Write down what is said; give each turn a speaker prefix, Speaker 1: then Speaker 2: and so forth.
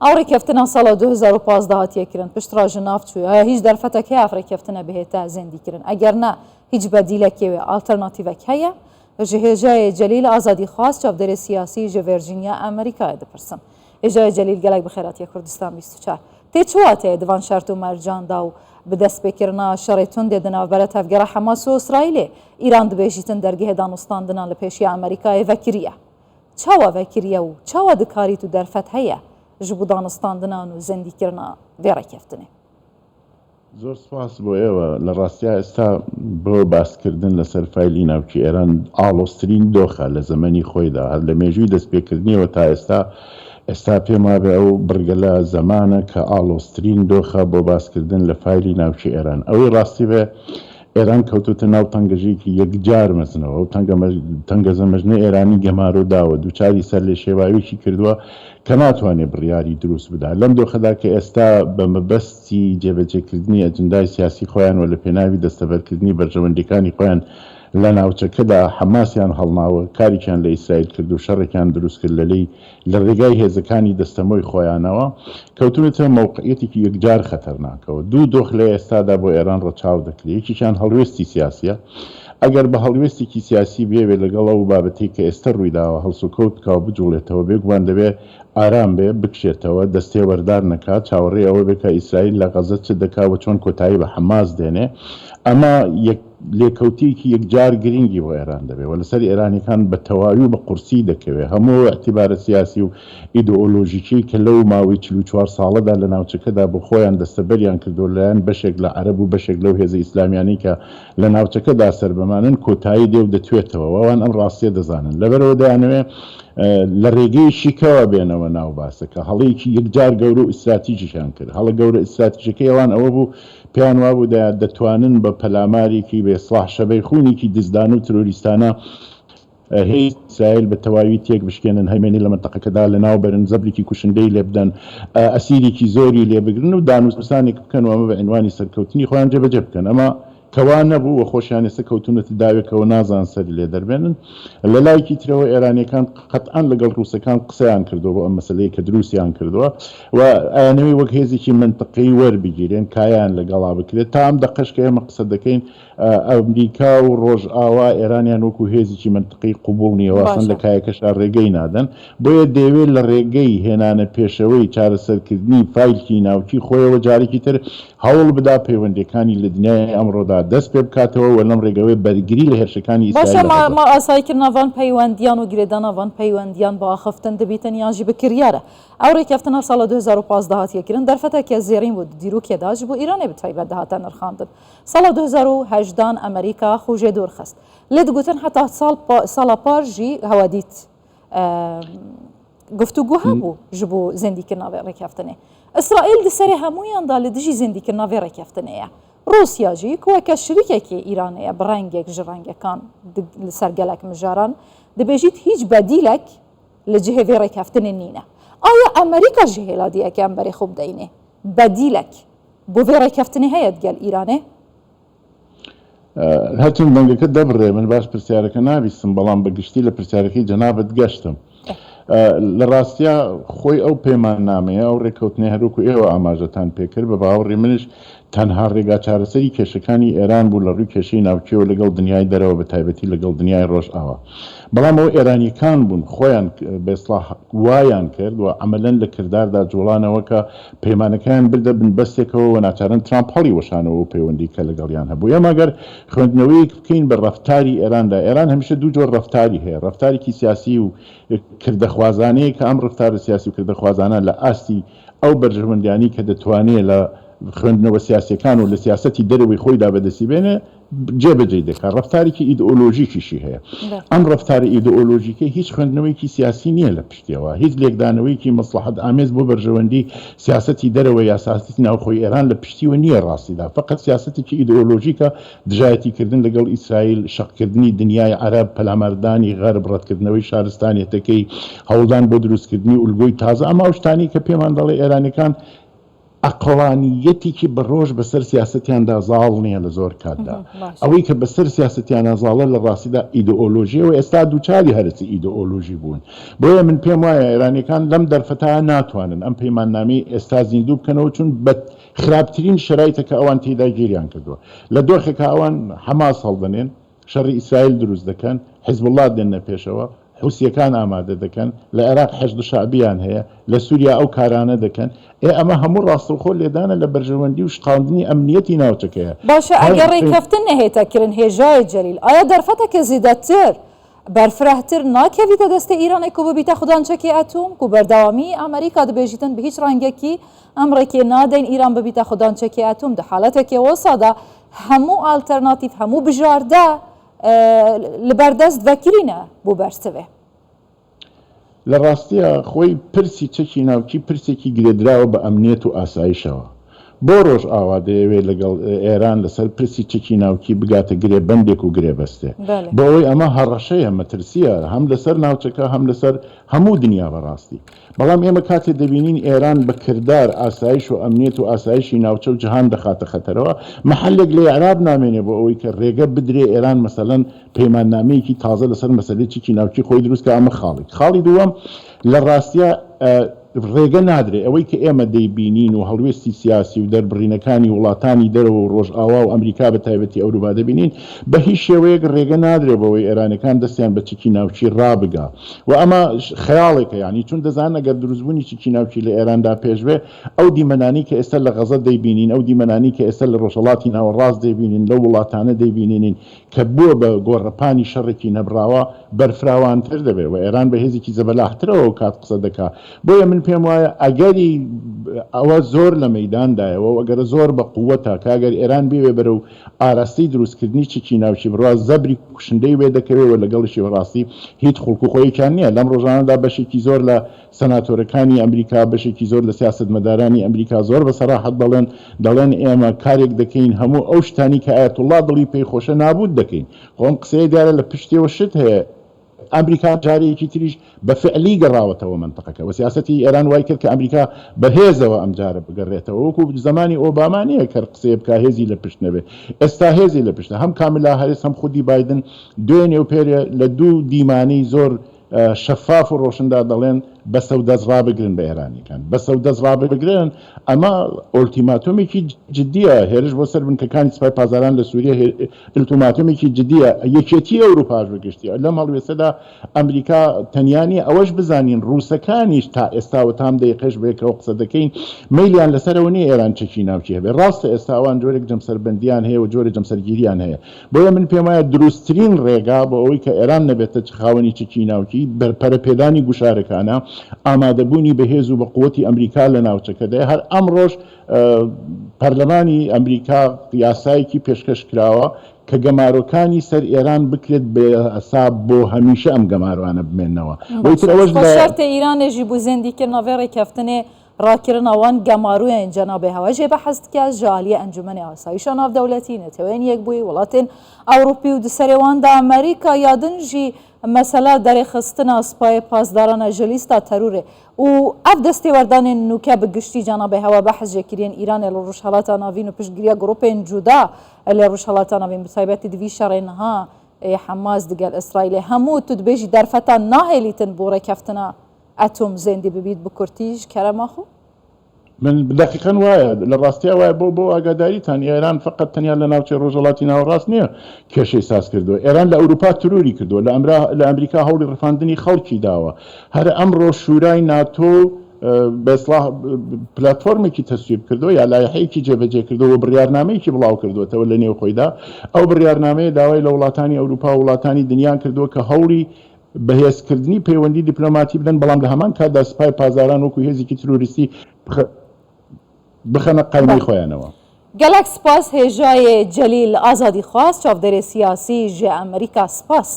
Speaker 1: ئەو ڕێککەفتنە ساڵە 2015 هاتیە کرن پشتڕا ژ ناڤ چوی ئایا هیچ دەرفەتەک هەیە ئەف ڕێککەفتنە بهێتە زێندی کرن ئەگەر نا هیچ بەدیلەکێ ئاڵتەرناتیڤەک هەیە؟ ژ هێژاێ جەلیل ئازادیخواز چاڤدێرێ سیاسی ژ ڤێرجینیا ئەمریکاێ دپرسم. هێژاێ جەلیل گەلەک بخێراتیە کوردستان 24. تێ چ واتەیە دڤان شەرت و مەرجان دا و bi destpêkirina şerê tundê di navbera tevgera Hemas û Îsraîlê, Îran dibêjîtin dergehê danûstandinan li pêşiya Amerîkayê vekiriye. Çawa vekiriye û çawa dikarît û derfet heye ji bo danûstandinan û zindîkirina vê rêkeftinê?
Speaker 2: زۆر سوپاس بۆ ئێوە. لە ڕاستیا ئێستا بۆ باسکردن لەسەر فایلی ناوکی ئێران ئاڵۆزترین دۆخە لە زەمەنی خۆیدا هەر لە مێژووی دەستپێکردنیەوە تا ئێستا، ئێستا پێم وابێ ئەو بڕگە لە زەمانە کە ئاڵۆزترین دۆخە بۆ باسکردن لە فایلی ناوکی ئێران. ئەوەی ڕاستی بێ ئێران کەوتۆتە ناو تەنگەژەیەکی یەکجار مەزنەوە، ئەو تەنگەزە مەزنە ئێرانی گەمارۆ داوە، دووچاری سەرلێشێواویی کردووە کە ناتوانێ بڕیاری دروست بدا. لەم دۆخەدا کە ئێستا بە مەبەستی جێبەجێکردنی ئەجندای سیاسی خۆیان و لە پێناوی دەستەبەرکردنی بەرژەوەندییەکانی خۆیان لە ناوچەکەدا حەماسیان هەڵناوە، کارێکیان لە ئیسرائیل کرد و شەڕێکیان دروست کرد لە لێی لە ڕێگای هێزەکانی دەستەمۆی خۆیانەوە کەوتوونەتە مەوقعیەتێکی یەکجار خەتەرناکەوە. دوو دۆخ لە ئێستادا بۆ ئێران ڕەچاو دەکرێ، یەکێکیان هەڵوێستی سیاسییە. ئەگەر بە هەڵوێستێکی سیاسی بیەوێ لەگەڵ ئەو بابەتەی کە ئێستە ڕوویداوە هەڵسوکەوت بکا و بجوڵێتەوە، بێگومان دەبێ ئارام بێ، بکشێتەوە، دەستێوەردان نەکا، چاوەڕێی ئەوە بێ کە ئیسرائیل لە غەزە چ دەکا و چۆن کۆتایی بە حەماس دێنێ. ئەمە یەک لێکەوتەیەکی یەکجار گرینگی بۆ ئێران دەبێ و لەسەر ئێرانیەکان بە تەواوی و بە قورسی دەکەوێ. هەموو ئەو ئیعتیبارە سیاسی و ئیدئۆلۆژیکیەی کە لەو ماوەی 44 ساڵەدا لە ناوچەکەدا بۆ خۆیان دەستەبەریان کردووە لەلایەن بەشێک لە عەرەب و بەشێک لەو هێزە ئیسلامیانەی کە لە ناوچەکەدا سەربەمانن کۆتایی دێ و دەتوێتەوە و ئەوان ئەم ڕاستیە دەزانن. لەبەرئەوە دەیانەوێ لە ڕێگەیەکی کەوە بێنەوە ناو باسەکە. هەڵەیەکی یەکجار گەورە و ئیستراتیژیشیان کرد. هەڵە گەورە ئیستراتیژەکەی ئەوان ئەوە بوو پێیان وابوو دەتوانن بە پەلامارێکی بێ سڵاح شەبەیخونێکی دزدانە و ترۆریستانە هێزی ئیسرائیل بە تەواوی تێک بشکێنن، هەیمەنەی لە مەنتەقەکەدا لەناو بەرن، زەبرێکی کوشندەی لێ بدەن، ئەسیرێکی زۆری لێ بگرن و دانوستانێک بکەن و ئەمە بە عینوانی سەرکەوتنی خۆیان جێبەجێ بکەن. ئەمە کە وا نەبوو و خۆشیان ئێستا کەوتوونەتە داوێکەوە نازانن سەری لێ دەربێنن. لە لایەکی ترەوە ئێرانییەکان قەتعەن لەگەڵ ڕووسەکان قسەیان کردووە بۆ ئەم مەسەلەیە کە دروستیان کردووە و ئەیانەوێ وەک هێزێکی مەنتقەیی وەربگیرێن، کایەیان لەگەڵا بکرێت. تا ئەم دەقەش کە ئێمە قسە دەکەین ئەمریکا و ڕۆژئاوا ئێرانیان وەکو هێزێکی مەنتقی قبوڵ نییە و ئەسڵەن لە
Speaker 1: باشە.
Speaker 2: کایەکەشا ڕێگەی نادەن، بۆیە دەیەوێت لە ڕێگەی هێنانە پێشەوەی چارەسەرکردنی فایلکی ناوکی خۆیەوە جارێکی تر هەوڵ بدا پەیوەندییەکانی لە دنیای ئەمڕۆدا دەست پێ بکاتەوە و لەم ڕێگەوە بەرگری لە هێرشەکانی
Speaker 1: باشە
Speaker 2: ئیسرائیل لە
Speaker 1: ما
Speaker 2: غەزە
Speaker 1: ما
Speaker 2: بکات.
Speaker 1: ئاساییکردنا ڤان پەیوەندیان و گرێدانا ڤان پەیوەندیان بە ئاخفتن دبیتن یان ژی bi kiryar e. Ew rêkeftina sala 2015 hatiye kirin derfeteke zêrîn bû di dîrokê de ji bo Îranê bi taybet dihate nirxandin. Sala 2018 an Amerîka xwe jê dûr xist. Lê digotin heta sal sala par jî hewa dît guftûgû hebû ji bo zêndîkirina vê rêkeftinê. Îsraîl di serê hemûyan de li dijî zêndîkirina vê rêkeftinê ye. Rûsya jî ku weke şirîkekê Îranê ye bi rengek ji rengekan li ser gelek mijaran dibêjît hîç bedîlek li cihê vê rêkeftinê nîne. Aya Amerîka ji hêla diyeke em berê xwe bideynê bedîlek بۆ vê rêkeftinê heye digel Îranê؟
Speaker 2: هەرچەند دەنگەکە دەبڕێ من باش پرسیارەکە نابیستم بەڵام بە گشتی لە پرسیارەکەی جەنابت گەشتم. لە ڕاستیا خۆی ئەو پەیماننامەیە ئەو ڕێککەوتنەی هەروەکو ئێوە ئاماژەتان پێکرد بە باوەڕی منیش تەنها ڕێگا چارەسەری کێشەکانی ئێران بوو لە ڕووی کێشەی ناوکیەوە لەگەڵ دنیای دەرەوە بە تایبەتی لەگەڵ دنیای ڕۆژئاوا بەڵام ئەوە ئێرانیەکان بوون خۆیان بە ئیسڵاح وایان کرد و عەمەلەن لە کرداردا جوڵانەوە کە پەیمانەکەیان بردە بنبەستێکەوە و ناچارن ترامپ هەڵیوەشانەوە ئەو پەیوەندی کە لەگەڵیان هەبوو. ئێمە گەر خوێندنەوەیەک بکەین بە ڕەفتاری ئێراندا، ئێران هەمیشە دوو جۆر ڕەفتاری هەیە، ڕەفتارێکی سیاسی و کردەخوازانەیە کە ئەم ڕەفتارە سیاسی و کردەخوازانە لە ئاستی ئەو بەرژەوەندیانەی کە دەتوانێ لە خوێندنەوە سیاسیەکان و لە سیاسەتی دەرەوەی خۆیدا بەدەستی بێنێ، جێبەجێی دەکات، ڕەفتارێکی ئیدئۆلۆژیکیشی هەیە. ئەم ڕەفتارە ئیدئۆلۆژیکەی هیچ خوێندنەوەیەکی سیاسی نییە لە پشتیەوە، هیچ لێکدانەوەیەکی مەسڵەحەت ئامێز بۆ بەرژەوەندی سیاسەتی دەرەوە یا سیاسەتی ناوخۆی ئێران لە پشتیوە نییە ڕاستیدا فەقەت سیاسەتێکی ئیدئۆلۆژیکە، دژایەتی کردن لەگەڵ ئیسرائیل، شەقکردنی دنیای عەرەب، پەلاماردانی غەرب، ڕەتکردنەوەی شارستانیەتەکەی، هەوڵدان بۆ دروستکردنی ئولگۆی تازە، ئەمە ئەو شتانەی کە پێمان دەڵێ ئێرانیەکان. ئەقڵانییەتێکی بەڕۆژ بەسەر سیاسەتیاندا زاڵ نییە لە زۆر کاتدا. ئەوەی کە بەسەر سیاسەتیانا زاڵە لە ڕاستیدا ئیدئۆلۆژییە و ئێستا دووچاری هەرەسی ئیدئۆلۆژی بوون. بۆیە من پێم وایە ئێرانییەکان لەم دەرفەتە ناتوانن ئەم پەیماننامەی ئێستا زیندوو بکەنەوە چون بە خراپترین شەرایتە کە ئەوان تێیدا گیریان کردووە. لە دۆخێکا ئەوان حەماس هەڵدەنێن، شەڕی ئیسرائیل دروست دەکەن، حیزبوڵڵا دێننە پێشەوە، حوسییەکان ئامادە دەکەن، لە عێراق حەشد شەعبییان هەیە، لە سووریا ئەو کارانە دەکەن، ئێ ئەمە هەموو ڕاستەوخۆ لێدانە لە بەرژەوەندی و شقاندنی ئەمنییەتی ناوچەکەیە.
Speaker 1: باشە ئەگەر ڕێککەفتن نەهێتە کرن هێژاێ جەلیل ئایا دەرفەتەکە زێدەتر بەرفرەهتر ناکەڤیتە دەستێ ئیرانێ کو ببیتە خودان چەکێ ئەتوم کو بەردەوامی ئەمریکا دبێژیتن بە هیچ ڕەنگەکی ئەم ڕێکێ نادەین ئیران ببیتە خودان چەکێ ئەتوم دە حالەتەکێ وەسادا هەموو ئالتەرناتیڤ هەموو بژاردە لە بەردەست ڤەکرینە بۆ بەرسڤێ.
Speaker 2: لە ڕاستیا خۆی پرسی چەکی ناوکی پرسێکی گرێدراوە بە ئەمنیەت و ئاسایشەوە. بۆ ڕۆژئاوا دەیەوێ لەگەڵ ئێران لەسەر پرسی چەکی ناوکی بگاتە گرێبەندێک و گرێبەستێ. بۆ ئەوەی ئەمە هەڕەشەیە، مەترسییە هەم لەسەر ناوچەکە هەم لەسەر هەموو دنیا بەڕاستی. بەڵام ئێمە کاتێ دەبینین ئێران بە کردار ئاسایش و ئەمنیەت و ئاسایشی ناوچە و جەهان دەخاتە خەتەرەوە، مەحەلێک لە ئیعراب نامێنێ بۆ ئەوەی کە رێگە بدرێ ئێران مەسەلەن پەیماننامەیەکی تازە لەسەر مەسەلەی چەکی ناوکی خۆی دروست کا، ئەمە خاڵێک. خاڵی دووەم لە ڕاستیا رێگە نادرێ ئەوەی کە ئێمە دەیبینین و هەڵوێستی سیاسی و دەربڕینەکانی وڵاتانی دەرەوە و رۆژئاوا و ئەمریکا بە تایبەتی ئەوروپا دەبینین بە هیچ شێوەیەک رێگە نادرێ بەوەی ئێرانەکان دەستیان بە چەکی ناوکی رابگا و ئەمە خەیاڵێکە یانی چون دەزانن ئەگەر دروستبوونی چەکی ناوکی لە ئێراندا پێش بێ ئەو دیمەنانەی کە ئێستا لە غەزە دەیبینین ئەو دیمەنانەی کە ئێستا لە ڕۆژهەڵاتی ناوەڕاست دەیبینین لەو وڵاتانە دەیبینینین کە بووە بە گۆڕەپانی شەڕێکی نەبڕاوە بەرفراوانتر دەبێ و ئێران بە هێزێکی زەبەلاحترەوە ئەو کات قسە دەکا بۆیە من پێم وایە ئەگەری ئەوە زۆر لە مەیداندایە و ئەو ئەگەرە زۆر بە قووەتە کە ئەگەر ئێران بیەوێ بەرەو ئاراستەی دروستکردنی چەکی ناوکی بڕوا زەبری کوشندەی وێ دەکەوێ و لەگەڵیشی بەڕاستی هیچ خوڵک و خۆیەکیان نییە. لەم ڕۆژانەدا بەشێکی زۆر لە سەناتۆرەکانی ئەمریکا، بەشێکی زۆر لە سیاسەتمەدارانی ئەمریکا زۆر بە سەراحەت دەڵێن، دەڵێن ئێمە کارێک دەکەین هەموو ئەو شتانی کە ئایەتوڵڵا دڵی پێی خۆشە نابووت دەکەین. خۆ ئەم قسەیە دیارە لە پشتیەوە شت هەیە. ئەمریکا جارێکی تریش بە فعلی گەڕاوەتەوە مەنتقەکە و سیاسەتی ئێران وای کرد کە ئەمریکا بە هێزەوە ئەمجارە بگەڕێتەوە وەکو زەمانی ئۆباما نییە کەر قسەیە بکا هێزی لە پشت نەبێ ئێستا هێزی لە پشتە هەم کاملا هەرس هەم خودی بایدن دوێنێ و پێرێ لە دوو دیمانەی زۆر شەفاف و ڕۆشندا دەڵێن بەسە و دەست ڕابگرن بە ئێرانیەکان بەسە و دەست ڕابگرن ئەمە ئۆلتیماتۆمێکی جدیە هێرش بۆ سەر بنکەکانی سپای پاسداران لە سوریە ئلتوماتۆمێکی جدیە یەکێتی ئەوروپاش بە گشتی لەم هەڵوێستەدا ئەمریکا تەنیا نیە ئەوەش بزانین ڕووسەکانیش تا ئێستا و تام دەیقەش بەیەکەوە قسە دەکەین مەیلیان لەسەرەوە نیە ئێران چەکی ناوکی هەبێ ڕاستە ئێستا ئەوان جۆرێک جەمسەربەندیان هەیە و جۆرێک جەمسەرگیریان هەیە بۆیە من پێم وایە دروستترین ڕێگا بۆ ئەوەی کە ئێران نەبێتە خاوەنی چەکی ناوکی، پەرەپێدانی گوشارەکانە، ئامادەبوونی بەهێز و بەقوەتی ئەمریکا لە ناوچەکەدایە. هەر ئەمڕۆش پەرلەمانی ئەمریکا یاسایەکی پێشکەش کراوە کە گەمارۆکانی سەر ئێران بکرێت بە یاسا بۆ هەمیشە ئەم گەمارۆانە بمێننەوە و ئیتر ئەوەش لە.
Speaker 1: شەرتێ ئیرانێ ژی بو زێندیکرنا ڤێ ڕێکەفتنێ ڕاکردنا وان گەمارۆیên جەنابێ هەوە ژێ بەحس دکە ژە ئالیێ ئەنجومەنێ ئاسایشا ناڤدەولەتی، نەتەوەێن یەکبووی، وڵاتێن ئەوروپی و د سەرێ وان دا ئەمریکا یا دن ژی مەسەلا دەرێخستنا سپاێ پاسدارانە ژە لیستا تەرورێ و ئەڤ دەستێوەردانێن نوکە بە گشتی جەنابێ هەوە بەحس ژێ کریێن ئیرانێ ڵە ڕوژهەڵاتا ناڤین و پشتگریا گڕوپێن جودا لە ڕوژهەڵاتا ناڤین بتایبەتی د ڤی شەڕێ نها ئێ حەماس دگەل ئسرائیلێ هەموو تو دبێژی دەرفەتا ناهێلیتن بۆ ڕێکەفتنا ئەتۆم زێندی ببیت بکورتیش کەرەما خو.
Speaker 2: من دەقیقەن وایە لە ڕاستیا وایە بۆ بۆ ئاگاداریتان ئێران فەقەت تەنیا لە ناوچەی ڕۆژهەڵاتی ناوەڕاست نییە کێشەی ساز کردووە ئێران لە ئەوروپا تروری کردووە لە ئەمرا لە ئەمریکا هەوڵی ڕفاندنی خەڵکی داوە هەر ئەمڕۆ شورای ناتۆ بە ئیسڵاح پلاتفۆرمێکی تەسویب کردووە یا لایحەیەکی جێبەجێ کردووە و بڕیارنامەیەکی بڵاو کردووەتەوە لە نێو خۆیدا ئەو بڕیارنامەیە داوای لە وڵاتانی ئەوروپا و وڵاتانی دنیا کردووە کە هەوڵی بەهێزکردنی پەیوەندی دیپلۆماتی بدەن، بەڵام لە هەمان کاتدا سوپای پاسداران وەکو هێزێکی ترۆریستی بخەنە قایمەی خۆیانەوە.
Speaker 1: گەلەک سپاس هێژاێ جەلیل ئازادیخواز چاڤدێرێ سیاسی ژە ئەمریکا سپاس.